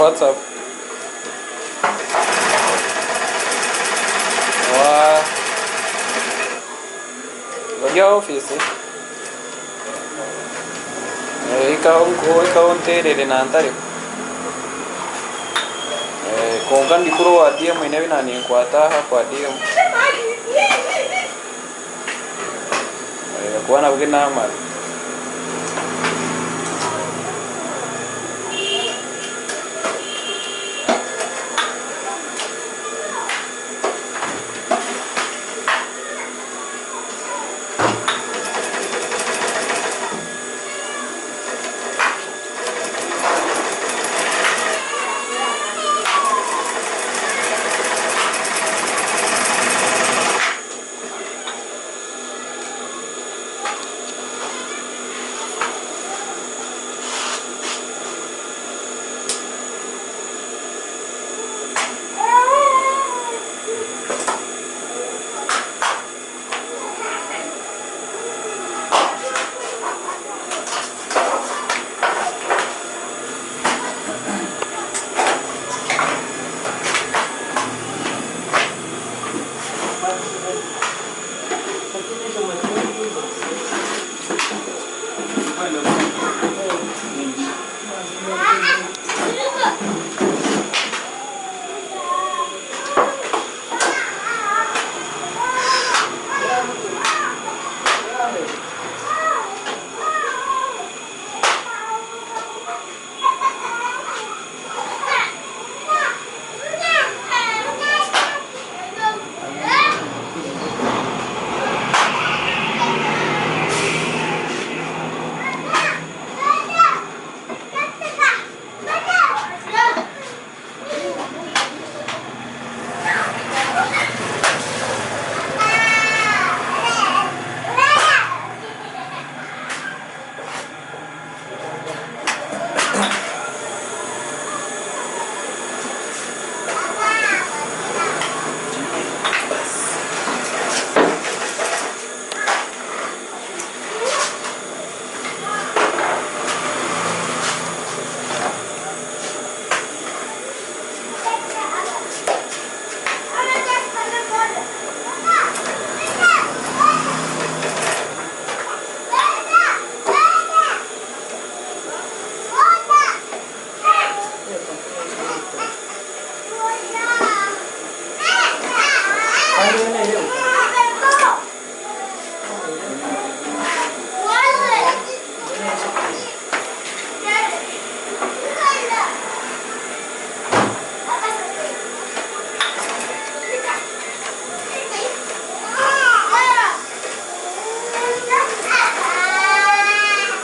WhatsApp. Waa ori aha ofiisi? Hikaho hikaho onteerere nantareka. Kwonka ndi kuri owa DM haine ebi naaba ninkwata aha kwa DM. Kuba nabwe naamara.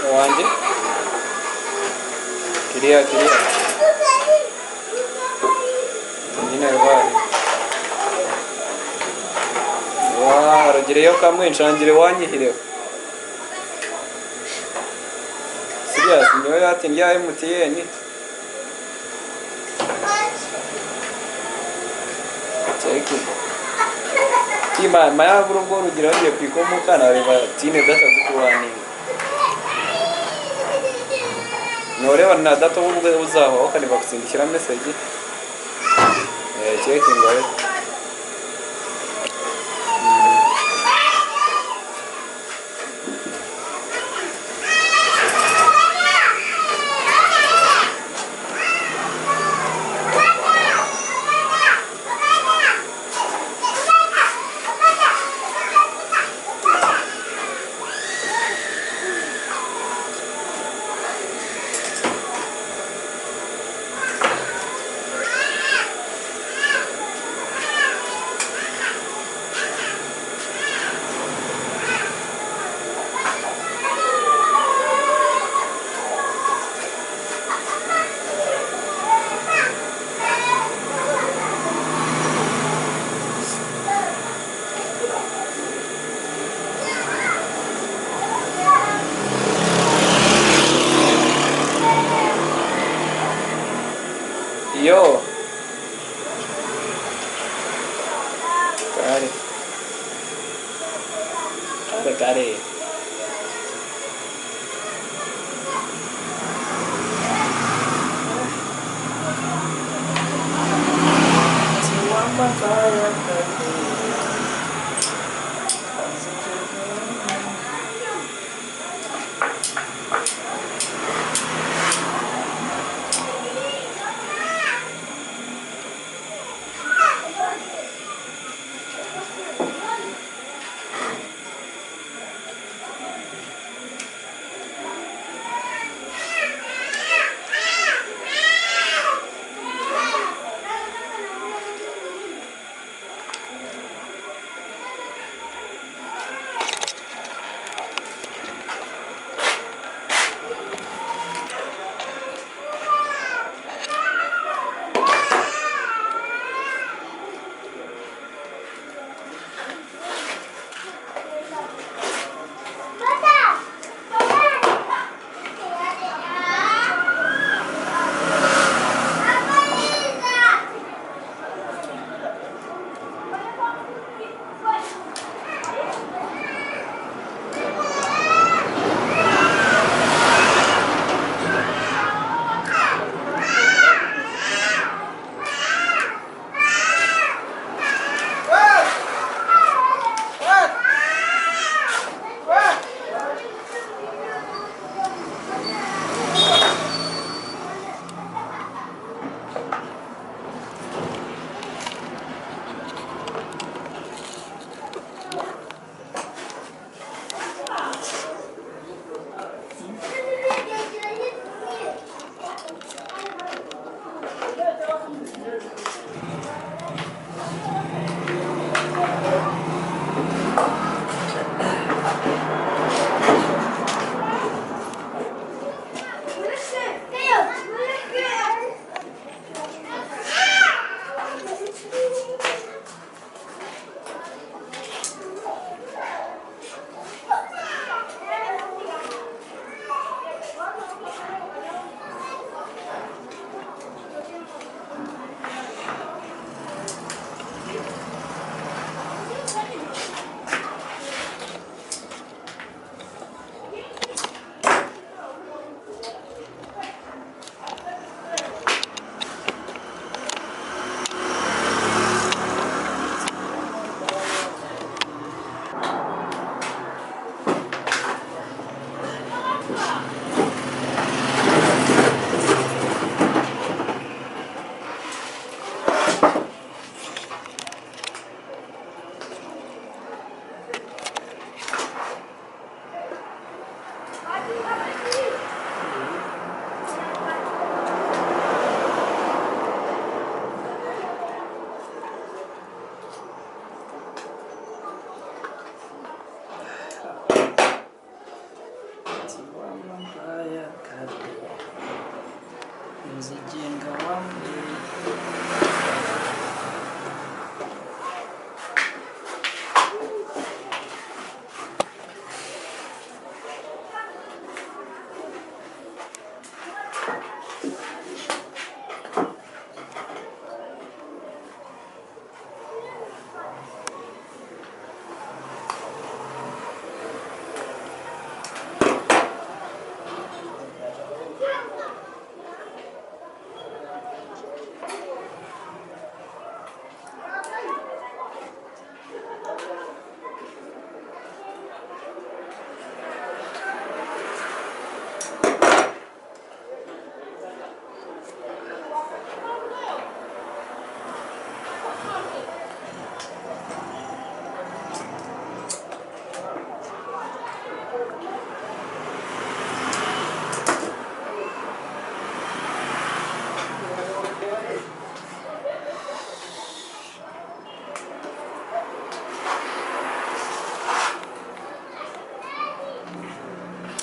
Owangye kiriya kiriya tinyine rwari Warugireyo kamwe nshangire wanyihireho. Serious nyowe hati ndi aha MTN. Checking. Tima maya buri ubwo rugira bagiye kuhika omuka nareeba tiine data zikuwaninga. Noreeba na data obu buzahwaho kandi bakusindikira message. Eh, checking aho. Nzijenga wange.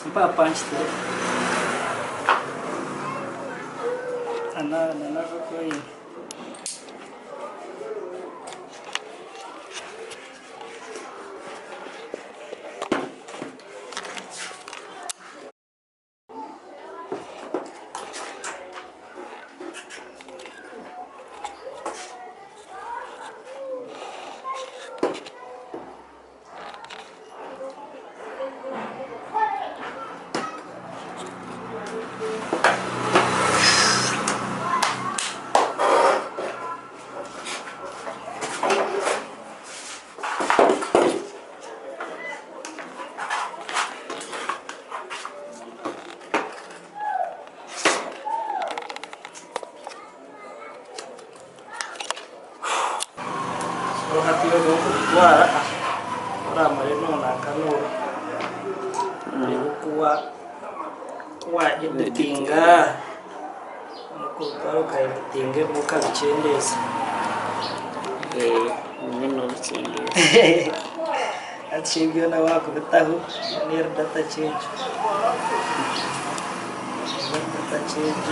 Mpa punch there. Ana nako coin. So hati yo kutwara oramare nona akanura. Kuwa wa editinga. Kutwara ukaeditinga ukabicendeza. Mbona bikendera. Ati ibyo nawe wakubitaho niyo data change. Data change.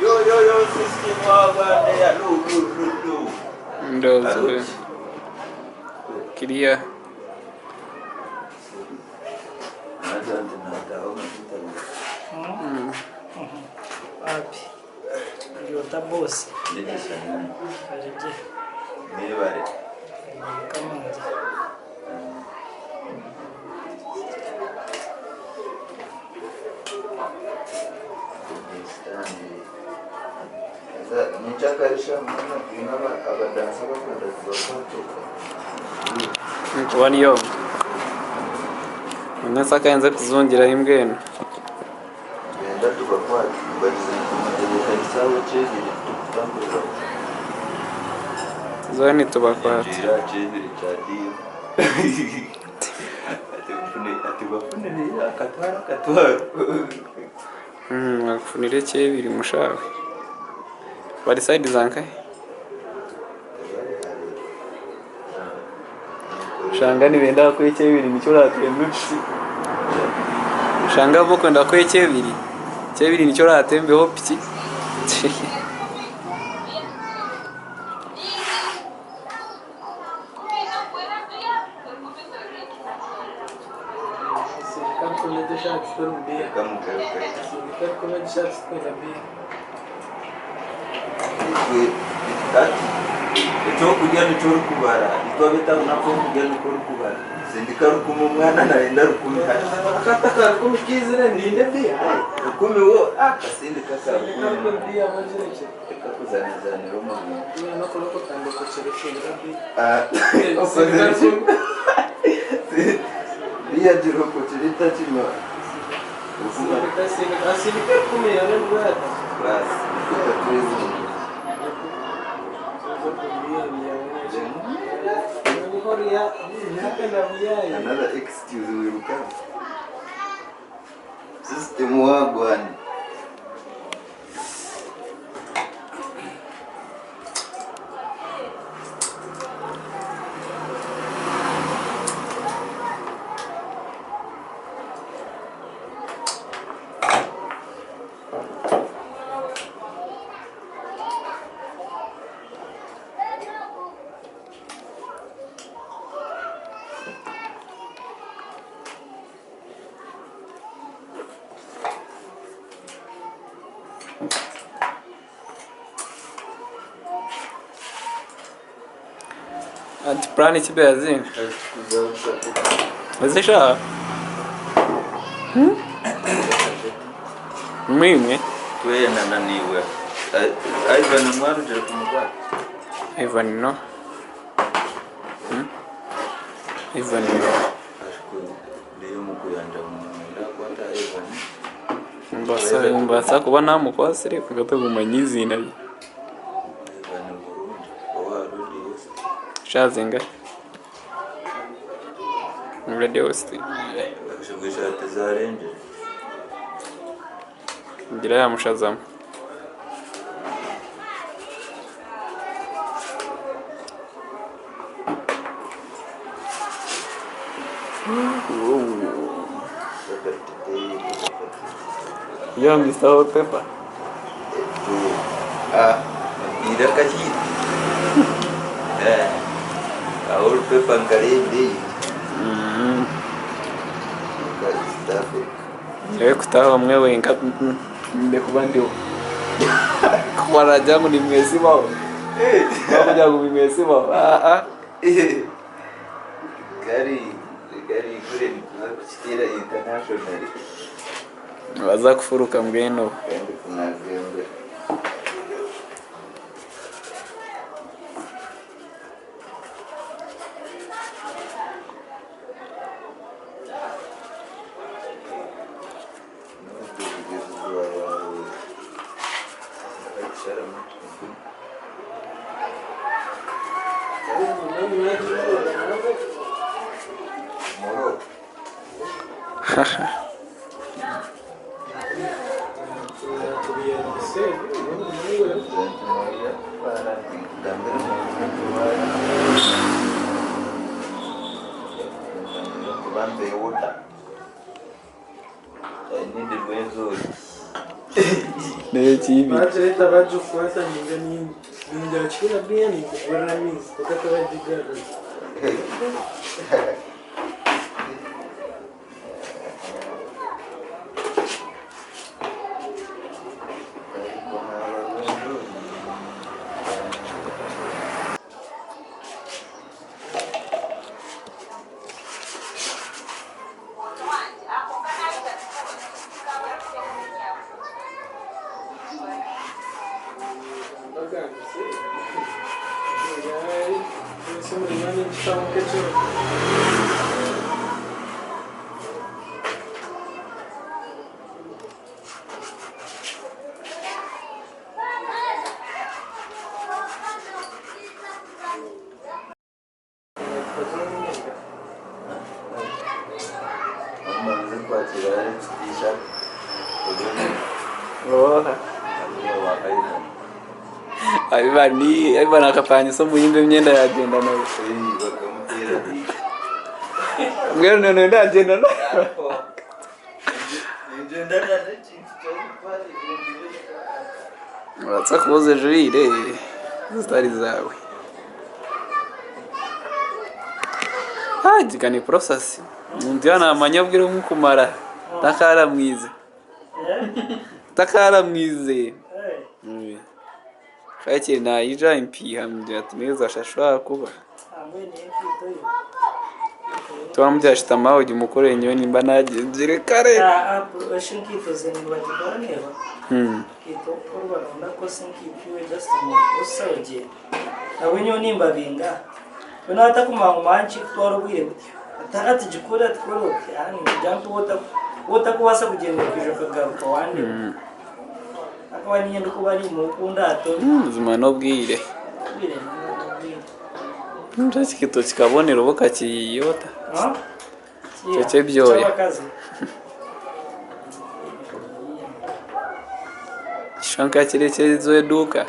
Yo, yo, yo, system wagwan there. Low, low, low, low. Ndozi. Kiriya. Wapi? Ndiota boss. Arije. Mwebare. Kamanzi. Nikyakarisha mwana twine abadansa bakunda kubakwatuka. Kuba niyo. Umunsi akayenze kuzungiraho imbwenu. Genda tubakwate bagize kumutegeka isaha kyebiri tukutambura. Zone tubakwate. Ngira kyebiri kya dimu. Ati bafunire akatwara akatwara. Bakufunire kyebiri mushawe. Bari side zankahe? Shanga nibenda kuha ekyebiri nikyo oratembe piki. Shanga bo kwenda kuha ekyebiri. Ekyebiri nikyo oratembeho piki. Itwe hati ekyokurya nikyo orikubara, itwe ab'etauni ak'okurya niko orikubara. Sindika rukumi omwana nayenda rukumi hati. Akati aka rukumi kaizire ninde biya. Rukumi wo akasindika aka Sindika rukumi. rukumi biya bagirekye. Reka kuzanizanira omu bintu. Biya n'okurokotandika okirekye biya. Ah, Sindika okozire rukumi. biya gira okukira etakinywa. Sindika sindika sindika rukumi yawe ndwara. Basi, reka twezinga. Another excuse will come. System wagwan. Ati plan kibeazini. Ozisha. Mwimwe. Twena naniwe. Ivan mwarugire kumukwata. Ivan no. Ivan no. Ndiyo mukuyanja munda kwata Ivan. Mbasa mbasa kuba namukwasire kugatagumanya izina rye. Ivan Burundi. Owa Rundi West. Shazinga. Radio West. Akashugwisha tezarenje. Ngira yamushazamu. Yo, Mr. Hot Pepper. Ah, ira kahiri. Eh. Aul pepa ngarende. East Africa. Nyewe kutaha mwe wenka mbe kuba ndiho. Kubara jangu ni mwesibaho. Bakuja ngo ni mwesibaho. Ah ah. Gari gari gure nikuza kukitira internationally. Baza kufuruka mbwenu. Kandi kunazembe. Moro. Nayo kibi. Bagireta bagikwata ninga ninjakira biya ninkugurira amaizi tukatabagigarura. Amaze kwakira t-shirt. Oha. Ivan Ivan akapanyisa omuyimba emyenda yagenda nayo. Bakamutera. Mbwenu none ndagenda nayo. Ningendana n'ekintu ky'obutware. Uratsa kuboza ejurire zitari zawe. Ah, ni process. Umuntu yanamanya abwire nkukumara. Takara mwize. Takara mwize. Hakiri naija empiiha mugira ati niiwe ozashashura ahakuba. Twamugira shutama aho ogimukore nyowe nimba nagyenzire kare. Buzima n'obwire. Ekikaito kikabonera oba okakiyiha ota? Ekyo eky'ebyoya. Nikishusha nka kiri eky'eduuka.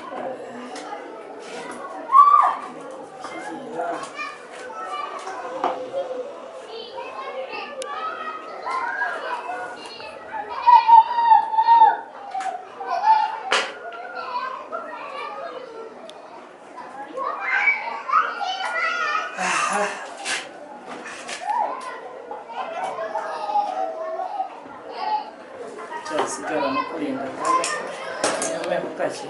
Kyasigara n'okurinda kanyamaho kakye.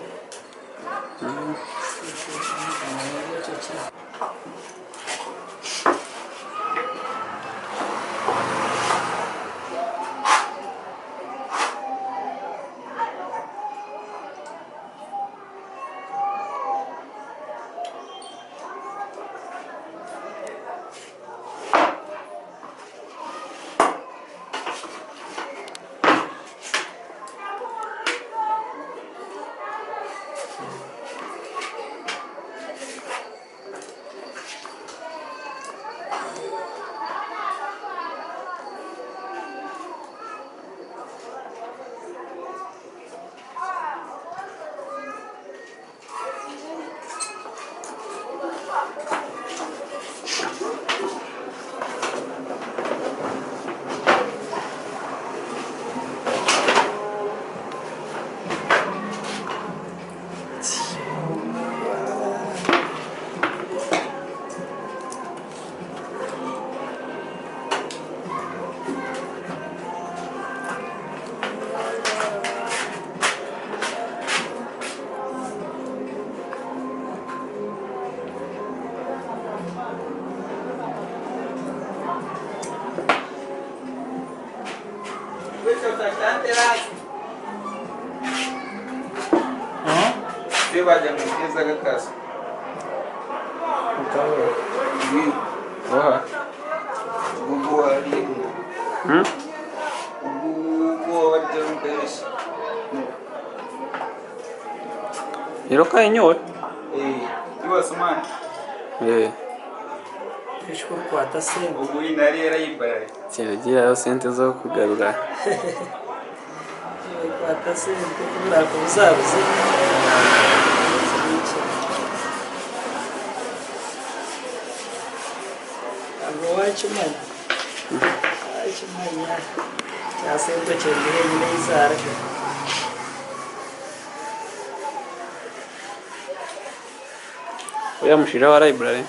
Iroka nyowe. Kiragira sente z'okugarura. Oriya mushaija wa library.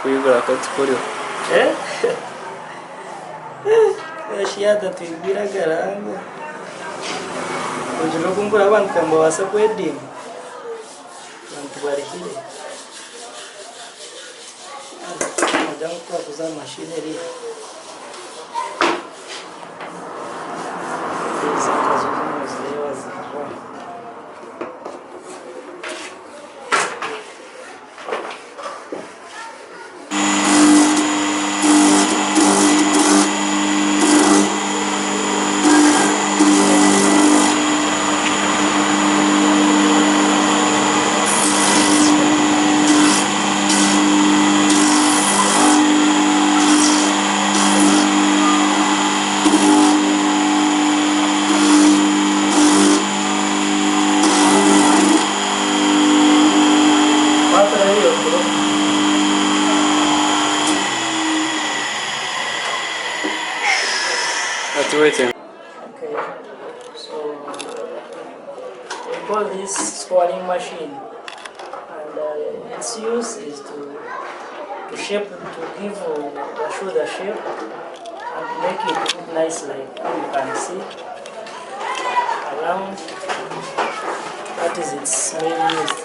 Kwigura ko tikuriho. Ati waiting. So we call this scoring machine and its use is to to shape to give the shoe the shape and to make it look nice like how you can see around that is its main use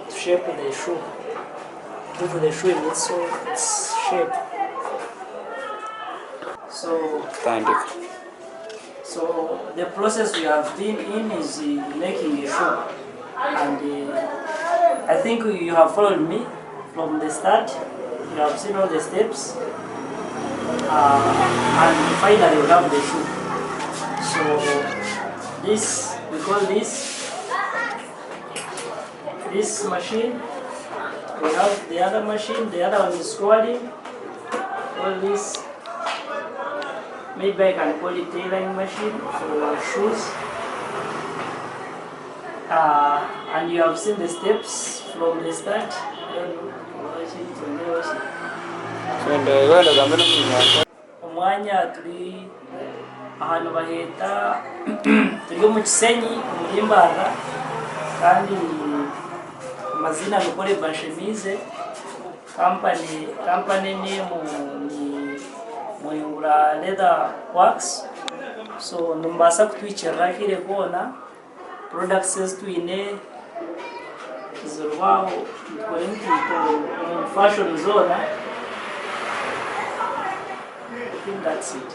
to shape the shoe give the shoe in its, its shape so Tandika. So the process we have been in is making a shoe, and I think you have followed me from the start. You have seen all the steps, and finally we have the shoe. So this we call this machine. We have the other machine. The other one is scoring. All this. Maybe I can call it tailoring machine for shoes. And you have seen the steps from the start. I don't know. Wenda wenda gambe n'omunyanja. Omwanya turi ahantu baheeta turi omu Kisenyi omuri Mbarara kandi amazina ni Kore Bashemize company company name ni Muhingura Leather Works. So nimubaasa kutwikirira akaire koona products ezi twine ziriho aho nitukora enkaito omu fashion zoona. I think that's it.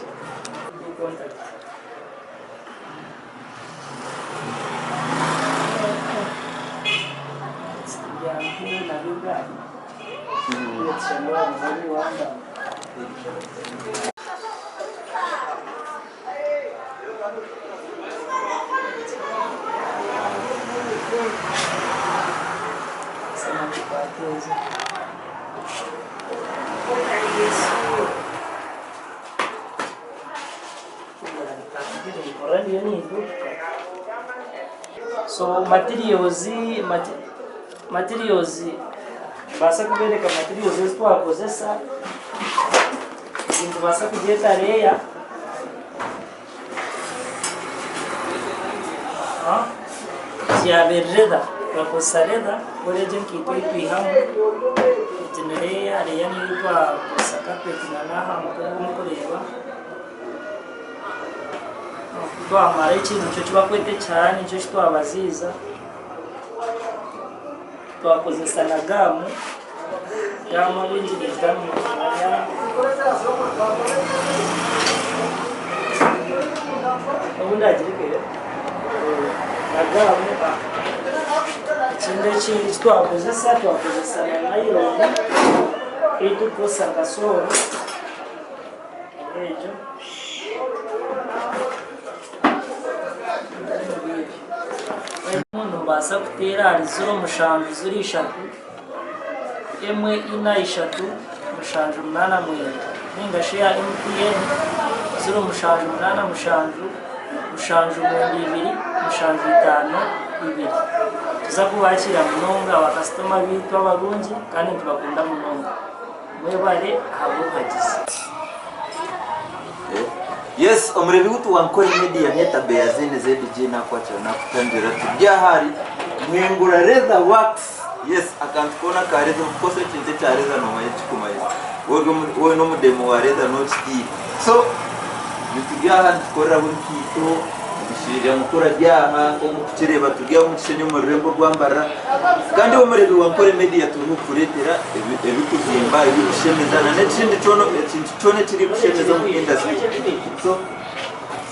No contact. Byanguhire nabyo bwanyu. So materials materials mbaasa kubereka materials ezi twakozesa ezi nitubaasa kugyeta leya. Egi yaaba eri leather, twakozesa leather kukora egi enkaito ei twihamu. Egi ni leya, leya niyo ei twakozesa carpet n'aha mutwe ogu orikureeba. Twamara eki nikyo eki barikweta ekiharani nikyo eki twabaziiza. Twakozesa na gum, gum abaingi nigira ngu nitumanya obundi agireke na gum. Ekindi ekindi eki twakozesa, twakozesa na nylon ei turikukozesa nka sole egyo. Nimubaasa kuteera ahari 0703 1 4 3 7 8 9 ninga shi eya MTN 0787 792 752. Tuza kubakiira munonga bakasitoma baitu abarungi kandi nitubakunda munonga. Mwebare ahabw'obuhagizi. Yes, omurebi witu wa Nkore Media nyeta Beyazini ZG nakwakira nakutangira turyahari Mwingura Leather Works. Yes, akantu kona ka leather of course ekintu ekya leather nomanya ekikumanyisa wowe n'omudemo wa leather n'okitiire. So nituri aha nitukoreraho enkaito omushaija mukuru ari aha nk'oku orikukireeba turi aha omu Kishenyi omu rurembo rwa Mbarara kandi iwe omureebi wa Nkore Media turiho kukureetera ebirikuzimba ebirikushemeza nana ekindi kyona ekintu kyona ekirikushemeza omu industry.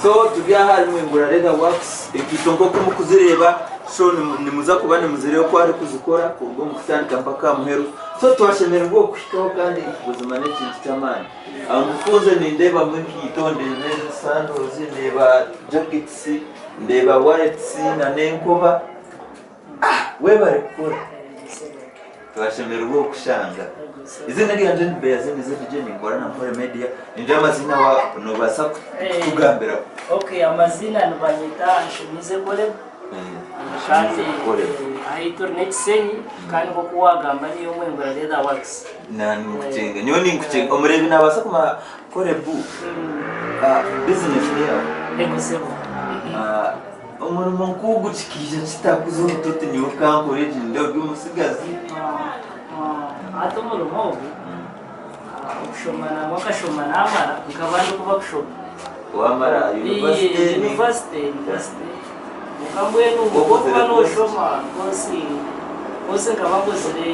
So turi aha ahari Mwengura Leather Works enkaito nk'oku murikuzireeba so nimuza kuba nimuzireeba oku arikuzikora kuruga omu kutandika mpaka aha muheru. So twashemererwa okuhikaho kandi buzima n'ekintu ky'amaani. Mufunze nindeebamu enkaito, ndeeba sandals, ndeeba jackets, ndeeba wallets nana enkoba. Webare kukora. Twashemererwa okukushanga. Izina ryangye ni Beyazini ZG ninkora na Nkore Media. Ningira amazina nobaasa kutugambiraho. Okay, amazina nibanyeta Nshemize Caleb. Kandi ahi turi n'Ekisenyi kandi nk'oku wagamba niyo Mwengura Leather Works. Ninkukinga nyowe ninkukinga omureebi nabaasa kumanya Caleb business ni yawe. Ego sebo. Omurimo nk'ogu kikaija kita kuza omuto oti nyowe kankore egi nindeeba ori omutsigazi? Hati omurimo ogu, okushoma nangwa nkashoma namara nkaba ndikuba kushoma. Wamara yunivasite? Yunivasite, yunivasite. Kwonka mbwenu obu orikuba noshoma koosi, koosi nkaba nkozire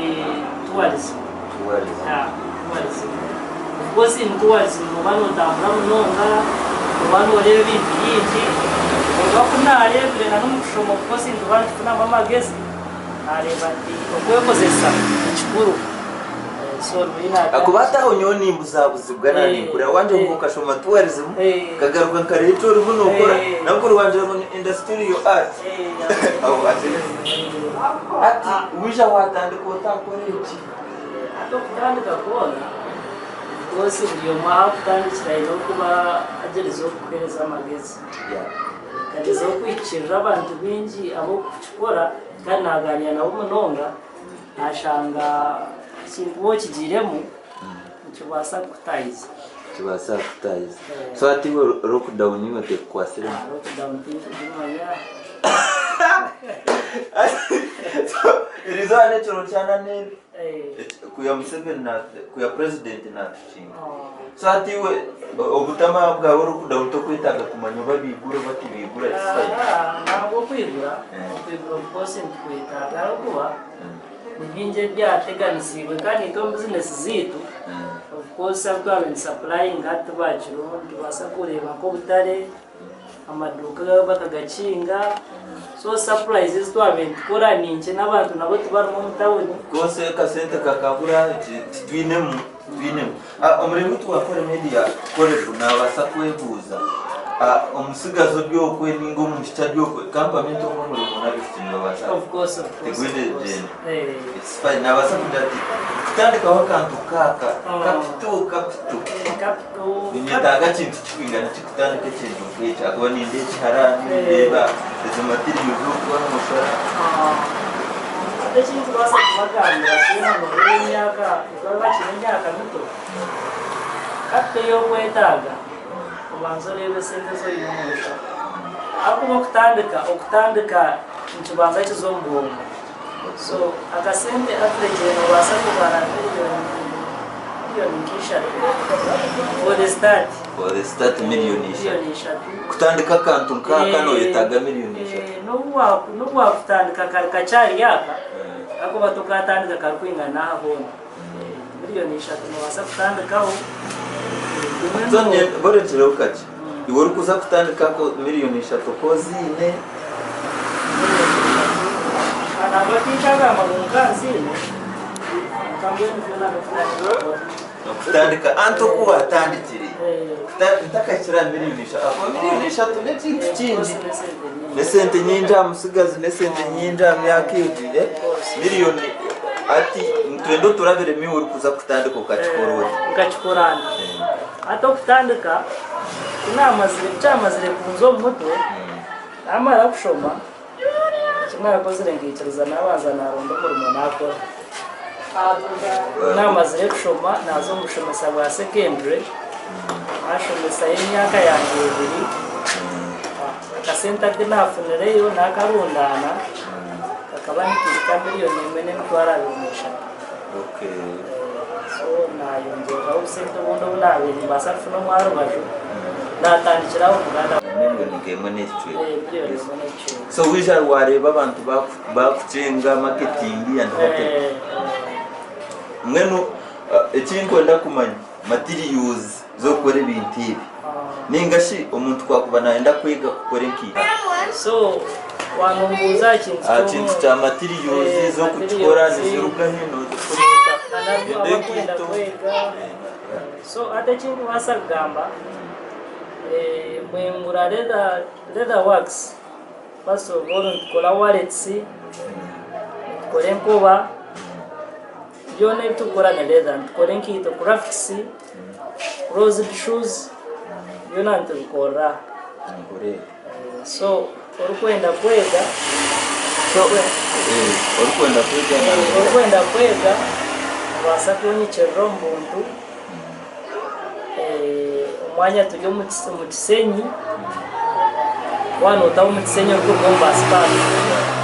tourism. Tourism. Yeah, tourism. Of course in tourism nooba nootambura munonga, nooba nooreeba ebintu bingi, kwonka ku naareebire na n'omu kushoma of course nituba nitufunamu amagezi, naareeba nti okwekozesa ni kikuru. So niyo naatandikire. Ahakuba hati aho nyowe nimbuzabuzibwa na ninkureba wangye ngu okashoma tourism nkagaruka nkareeba eki orimu nokora nankuri wangira ngu ni industrial art aho hati waija watandika ota kukora eki? Hati okutandika kwona, of course buri omwe ahu akutandikira aine okuba agyerizeho kukuheereza amagezi. Nkagyezaho kuhikirira abantu baingi ab'okukikora kandi naaganira nabo munonga, naashanga ekintu waaba okigiiremu nikibaasa kukutaahiza. Nikibaasa kukutaahiza. So hati iwe lockdown iwe tekukwatsiremu? Lockdown tindikugimanya. Erizooba n'ekiro kya naneebi kuya Museveni kuya president natukinga. So hati iwe obutama bwawe lockdown tokwetaaga kumanya oba baigura oba tibaigura it's fine. Nangwa okwigura, okwigura of course nitukwetaaga ahabw'okuba ni bingi ebyateganisiibwe kandi itwe omu bizinesi zaitu of course abu twabaire nitusapurayinga hati tibakiriho nitubaasa kureeba nk'obutare. Amaduuka agabo bakagakinga, so supplies ezi twabaire nitukora ni nkye n'abantu nabo tibarimu omu tawuni. Konse akasente kakabura titwinemu titwinemu. Omurimo twakora media korebu nabaasa kwebuuza omutsigazi ori okwe ninga omwishiki ari okwe kampamye nti ogwo omurimo n'abaishiki nibabaasa Of course, of course, tigwine of course. gyenda. It's fine nabaasa kugira ati kutandikaho akantu kaaka capital capital. Capital. Ninyetaaga kintu kikwingana ki kutandika ekintu nk'eki ahakuba nindeeba ekiharani, nindeeba ezi materials ez'okuba noshara. Hati eki ndikubaasa kubagambira twena nooreeba emyaka twaba bakiri emyaka mito, capital ei orikwetaaga obanze oreebe esente ezi oine omu nshaho ahakuba okutandika okutandika nikibanza kiza omu bwongo. So akasente average nobaasa kubara million million nk'ishatu for the start. For the start million ishatu. Million ishatu. Kutandika akantu nk'aka noyetaaga million ishatu. N'obu n'obu wakutandika kari kakyari aka, ahakuba tokatandika karikwingana aha hoona. Million ishatu nobaasa kutandikaho. So borekyereho kakye. Iwe orikuza kutandikako million ishatu okaba oziine? Nangwa tinkagamba ngu nka nziine, kwonka mbwenu byona n'okuba Kutandika anti oku watandikire ntakahikire aha million ishatu ahakuba million ishatu n'ekintu kingi n'esente nyingi aha mutsigazi n'esente nyingi aha myaka egi million hati nitwenda oturabiremu iwe orikuza kutandika okakikora ota? Nkakikora nta? Hati okutandika ku naamazire ku kyamazire kunza omu mutwe, naamara kushoma, eki naakozire nkaikiriza naabanza naaronda omurimo naakora. Ku naamazire kushoma naaza omu bushomesa bwa secondary, naashomesayo emyaka yangye ebiri, akasente aku naafunireyo naakarundaana kakaba nikahika miriyoni emwe n'emitwaro abiri n'eshatu. So nayongyereraho obusente obundi obu nabaire nimbaasa kufuna omu aharubaju natandikira aho muganda Million nk'emwe n'ekicweka. Eh, million emwe n'ekicweka. So waija wareeba abantu bakucenga marketing and what. Eh, Mbwenu eki nkwenda kumanya materials z'okukora ebintu ebi ninga shi omuntu ku akuba nayenda kwega kukora enkaito. So wanombuuza aha kintu Aha kintu kya materials Eh, z'okukikora materials. niziruga hi nozifuna ota? Nabwo Enda abakwenda enkaito. kwega. So hati eki ndikubaasa kugamba eh, mwengura leather, leather works first of all nitukora wallets, nitukora enkoba, Byona ebi turikukora ni leather, nitukora enkaito crafts, closed shoes, byona nitubikorera aha. So orikwenda kwega, orikwenda kwega nobaasa kunyikirira omu buntu, omwanya turi omu Kisenyi. Waaba nootaha omu Kisenyi orikuruga omu baasi paaka.